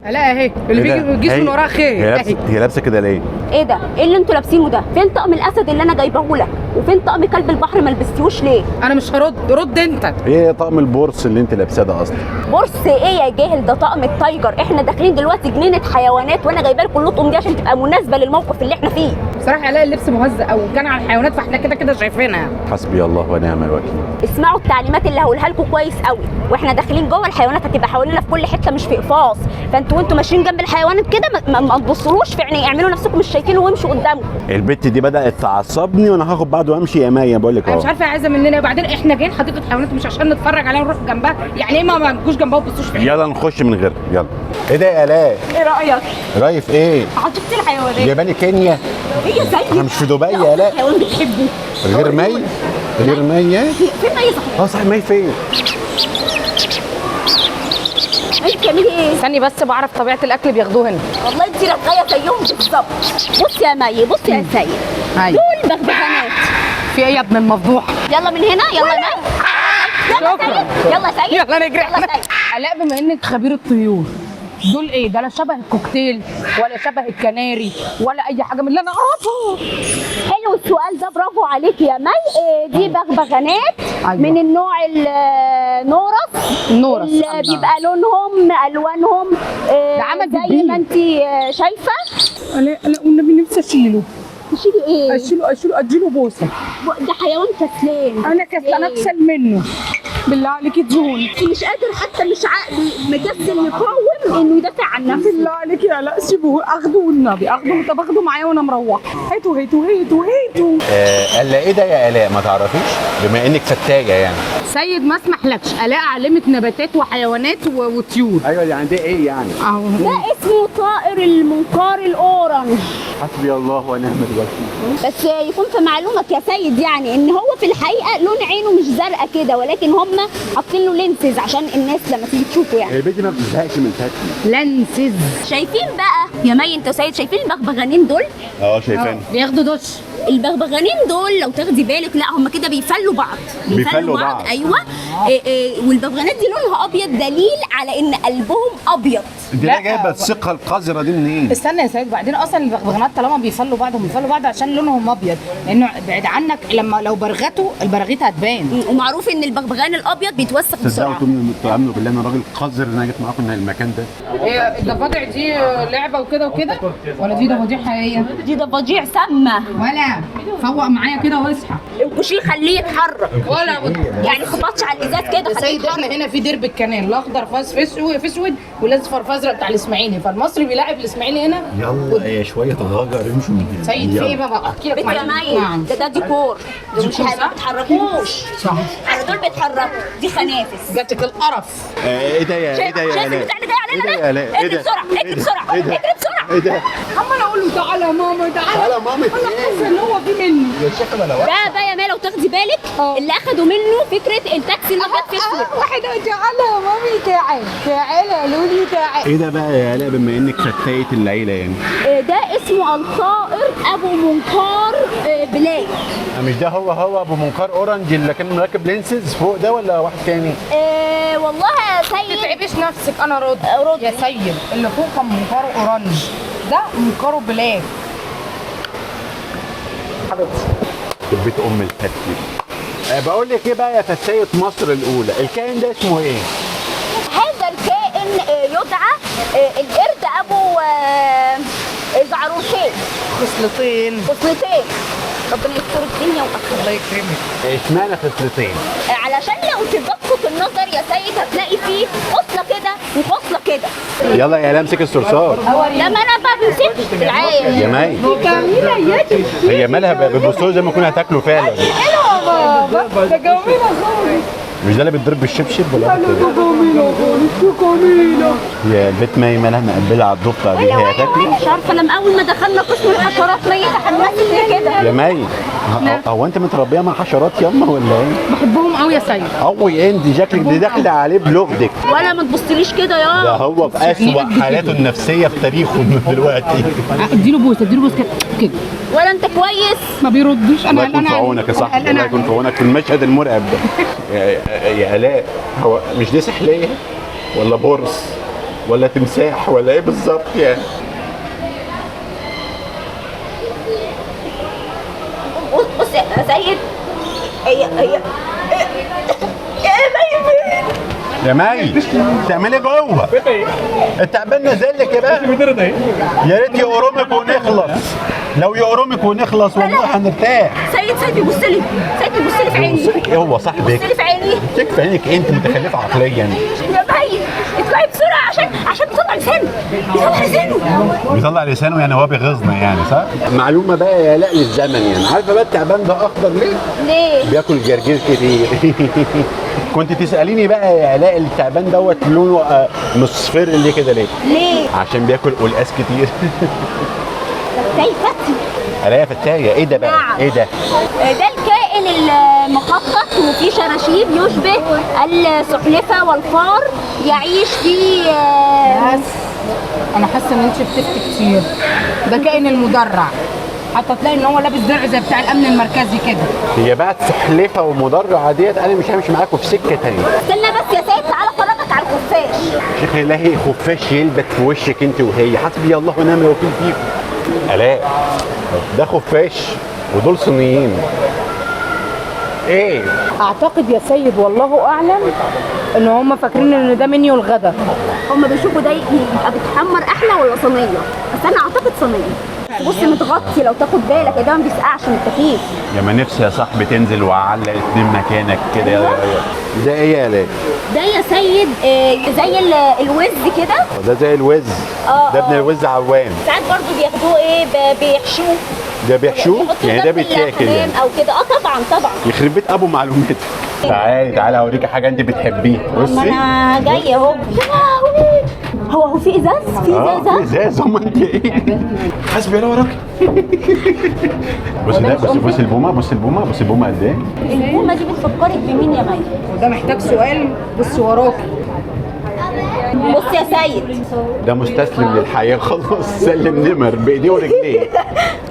لا اهي اللي إيه ده؟ بيجي بيجيش من وراها خير. هي لابسه كده ليه؟ ايه ده؟ ايه اللي انتوا لابسينه ده؟ فين طقم الاسد اللي انا جايباه لك؟ وفين طقم كلب البحر ما لبستيهوش ليه؟ انا مش هرد، رد انت. ايه طقم البورس اللي انت لابساه ده اصلا؟ بورس ايه يا جاهل؟ ده طقم ال tiger. احنا داخلين دلوقتي جنينة حيوانات وانا جايبه لكم اللطقم دي عشان تبقى مناسبة للموقف اللي احنا فيه. بصراحة الاقي اللبس مهزأ او كان على الحيوانات، فاحنا كده كده شايفينها. حسبي الله ونعم الوكيل. اسمعوا التعليمات اللي هقولها لكم كويس قوي. واحنا داخلين جوه الحيوانات هتبقى حوالينا في كل حتة، مش في قفاص، فانتوا وانتوا ماشيين جنب الحيوانات كده ما تبصلوش في عينيه، اعملوا نفسكم مش شايفينه وامشوا قدامكم. البت دي بدات تعصبني وانا هاخد بعض وامشي يا مايا، بقول لك انا مش اهو. عارفه هي عايزه مننا. وبعدين احنا جايين حديقة حيوانات مش عشان نتفرج عليها ونروح جنبها، يعني ايه ما تجوش جنبها وتبصوش في عينيها؟ يلا نخش من غيرها. يلا. ايه ده يا الاء؟ ايه رايك؟ رايف في ايه؟ حديقة الحيوانات جايباني كينيا؟ هي زي احنا مش في دبي يا الاء. حيوان بتحبه غير مي؟ غير مي؟ فين مي صحيح؟ اه صح، مي فين؟ انت بتعملي ايه؟ استني بس بعرف طبيعة الاكل بياخدوه هنا. والله انت رغايه زيهم بالظبط. بصي يا مي، بصي يا سيد، ايوه دول بغبغانات. في ايه يا ابن المفضوح؟ يلا من هنا، يلا يا مي، يلا شكرا. سيد، يلا سيد، يلا نجري يلا احنا. سيد. الاء بما انك خبير الطيور، دول ايه ده؟ لا شبه الكوكتيل ولا شبه الكناري ولا اي حاجة من اللي انا اعرفه. حلو السؤال ده، برافو عليك يا مي. دي بغبغانات. أيوة. من النوع النورس. النورس، اللي الله. بيبقى لونهم الوانهم ده عمل زي دبيب. ما انت شايفه. لا لا والنبي نفسي اشيله. تشيلي ايه؟ اشيله اشيله اديله بوسه. ده حيوان كسلان. انا كسلانه اكسل منه. بالله عليكي تزون. انت مش قادر حتى، مش عقلي مكسل يقاوم انه يدافع عن نفسه. بالله عليكي يا لا سيبوه، اخده والنبي اخده. طب اخده معايا وانا مروحة. هاتوا هاتوا هاتوا هاتوا. قال ايه ده يا الاء؟ ما تعرفيش بما انك فتاجه يعني. سيد ما اسمحلكش، الاء علمت نباتات وحيوانات وطيور. ايوه يعني ده ايه يعني؟ اهو ده اسمه طائر المنقار ال orange. حسبي الله ونعم الوكيل. بس يكون في معلومك يا سيد يعني ان هو في الحقيقة لون عينه مش زرقاء كده، ولكن هم حاطين له lenses عشان الناس لما تيجي تشوفه يعني. البت ما بتزهقش من فتي. lenses. شايفين بقى يا مي انت وسيد؟ شايفين البغبغانين دول؟ اه شايفين. بياخدوا دش. البغبغانين دول لو تاخدي بالك، لا هم كده بيفلوا بعض. بيفلوا بعض. ايوه. إيه والبغبغانات دي لونها ابيض، دليل على ان قلبهم ابيض. انت لا. ليه جايبه الثقة القذرة دي منين؟ استنى يا سيد، بعدين اصلا البغبغانات طالما بيفلوا بعض هم بيفلوا بعض عشان لونهم ابيض، لانه بعيد عنك لما لو برغتوا البراغيث هتبان. ومعروف ان البغبغان الابيض بيتوسخ تصدقوا بسرعة. تؤمنوا بالله انا راجل قذر ان انا جيت معاكم المكان ده. هي الضفادع دي لعبه وكده وكده ولا دي ضفادع حقيقية؟ دي ضفادع سامة. ولا فوق معايا كده واصحى. الكوشيه خليه يتحرك ولا يعني خبطش على الازاز كده، يا خليه سيد احنا يتحرك. هنا في درب الكنال، الاخضر فاز في اسود والاصفر فازرق بتاع الاسماعيلي، فالمصري بيلاعب الاسماعيلي هنا. يلا يا شوية غجر امشوا من هنا. سيد في ايه بقى؟ احكي لك بنت يا مي، نعم. ده ديكور، دول مش ديكور، ما صح؟ بيتحركوش. صح. على دول بيتحركوا، دي خنافس. جاتك القرف. ايه ده يا ايه ده يا شايف الاء؟ البتاع اللي جاي علينا ايه ده ده؟ يا الاء؟ ايه اجري ده؟ بسرعة، اجري إيه ده؟ بسرعة، إيه ده؟ اجري بسرعة. ايه ده؟ عمال اقول له تعالى يا ماما تعالى. تعالى يا ماما انا حاسه ان هو في منه. يا شيخه بلا وقت. ده بقى يا مي لو تاخدي بالك اللي اخدوا منه فكرة التاكسي الابيض في اسود. واحد قال تعالى يا مامي تعال تعالى يا لولي تعال. ايه ده بقى يا الاء بما انك فتايه العيلة يعني؟ ده اسمه الطائر ابو منقار black. مش ده هو ابو منقار orange اللي كان مركب lenses فوق ده ولا واحد تاني؟ والله يا ما سيد تتعبيش نفسك انا رد. رد. يا سيد اللي فوق كان منقاره orange، ده منقاره black. حبيبتي بيت ام الفتي. بقول لك ايه بقى يا فتايه مصر الاولى، الكائن ده اسمه ايه؟ هذا الكائن يدعى القرد ابو زعرورتين. خصلتين. خصلتين. ربنا يستر الدنيا واخرتها. الله يكرمك. اشمعنى خصلتين؟ علشان لو تدقق النظر يا سيد هتلاقي فيه خصلة كده وخصله كده. يلا يا الاء امسك الصرصار. لما انا بقى بمسكش العين. يا مي جميلة يا هي مالها بتبص زي ما يكون هتاكله فعلا. حلوة بابا، ده جميلة خالص. مش ده اللي بيتضرب بالشبشب ولا واحد تاني؟ جميلة خالص جميلة. يا البيت مي مالها مقبله على الضفدع دي، هي هتاكله؟ مش عارفه لما اول ما دخلنا قسم الحشرات مي تحمست ليه كده. يا مي هو انت متربيه مع حشرات ياما ولا ايه؟ بحبهم قوي يا سيد. قوي انت شكلك دي داخله عليه بلغدك. ولا ما تبصليش كده يا ده هو في اسوأ حالاته النفسية في تاريخه دلوقتي. اديله بوسه، اديله بوسه كده كده. ولا انت كويس؟ ما بيردش. انا الله يكون في عونك يا صاحبي، الله يكون في عونك في المشهد المرعب ده. يا الاء هو مش دي سحليه ولا برص؟ ولا تمساح ولا ايه بالظبط يعني؟ بص يا سيد، هي هي يا مي فين؟ يا مي تعملي ايه جوه؟ التعبان نازل لك يا بقى. يا ريت يقرمك ونخلص، لو يقرمك ونخلص والله هنرتاح. سيد سيد بيبص لي، سيد بيبص لي في عيني. بيبص لك ايه هو صاحبك؟ بيبص لي في عيني. بيبص في عينك ايه؟ انت متخلفة عقليا. يا مي اطلعي بسرعة عشان بيطلع لسانه، بيطلع لسانه. بيطلع لسانه يعني هو بيغيظنا يعني صح؟ معلومة بقى يا لا للزمن يعني، عارفه بقى التعبان ده اخضر ليه؟ ليه؟ بياكل جرجير كتير. كنت تساليني بقى يا علاء التعبان دوت لونه مصفر ليه كده ليه؟ ليه؟ عشان بياكل قلقاس كتير. فتاي فتي. علاء فتايه ايه ده بقى؟ نعم. ايه ده؟ ده الكائن المخطط وفيه شراشيب يشبه السحلفه والفار، يعيش في بس انا حاسه ان انت بتفتي كتير. ده كائن المدرع، حتى تلاقي ان هو لابس درع زي بتاع الامن المركزي كده. هي بقى سحلفه ومدرعه ديت، انا مش همشي معاكم في سكة ثانية. استنى بس يا سيد، تعالى افرجك على الخفاش. شيخ الهي خفاش يلبت في وشك انت وهي، حسبي الله ونعم الوكيل فيكم. الاء ده خفاش ودول صينيين. ايه؟ اعتقد يا سيد والله اعلم ان هم فاكرين ان ده منيو الغدا. هم بيشوفوا ده يبقى بتحمر احلى ولا صينية، بس انا اعتقد صينية. بص متغطي لو تاخد بالك، ده ما بيسقعش من التكييف. يا ما نفسي يا صاحبي تنزل وعلق اتنين مكانك كده. يلا يلا. ده ايه يا الاء؟ ده يا سيد زي الوز كده. ده زي الوز. ده ابن الوز عوام. ساعات برضو بياخدوه ايه، بيحشوه. ده بيحشوه؟ يعني ده بيتاكل يعني او كده. طبعا طبعا. يخرب بيت ابو معلوماتك. تعالي تعالي اوريكي حاجة انت بتحبيها. بصي انا جاية اهو. يا لهوي، هو في ازاز؟ في ازاز؟ في ازاز. هم انت ايه؟ حاسبي انا وراكي. بصي ده، بصي بصي البومه، بصي البومه، بصي البومه قد ايه؟ البومه دي بتفكرك بمين يا مي؟ وده محتاج سؤال. بصي وراكي. بص يا سيد، ده مستسلم للحياة خلاص، سلم نمر بايديه ورجليه.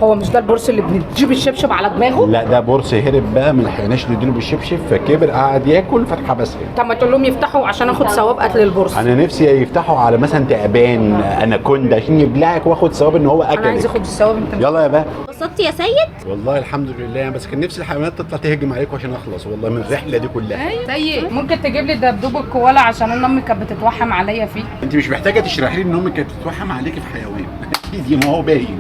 هو مش ده البورس اللي بتجيب الشبشب على دماغه؟ لا ده بورس هرب بقى من الحيوانات اللي اديله بالشبشب، فكبر قعد ياكل فاتحبس. طب ما تقول لهم يفتحوا عشان اخد ثواب قتل البورس. انا نفسي يفتحوا على مثلا تعبان اناكوندا عشان يبلعك واخد ثواب ان هو اكلك. انا عايز اخد الثواب. انت يلا يا بقى. اتبسطت يا سيد؟ والله الحمد لله، بس كان نفسي الحيوانات تطلع تهجم عليكم عشان اخلص والله من الرحلة دي كلها. سيد ممكن تجيب لي دبدوب الكوالا عشان انا امي كانت بتتوحم عليا فيه؟ انت مش محتاجه تشرحي لي ان امك كانت بتتوحم عليكي في حيوان. اكيد ما هو باين.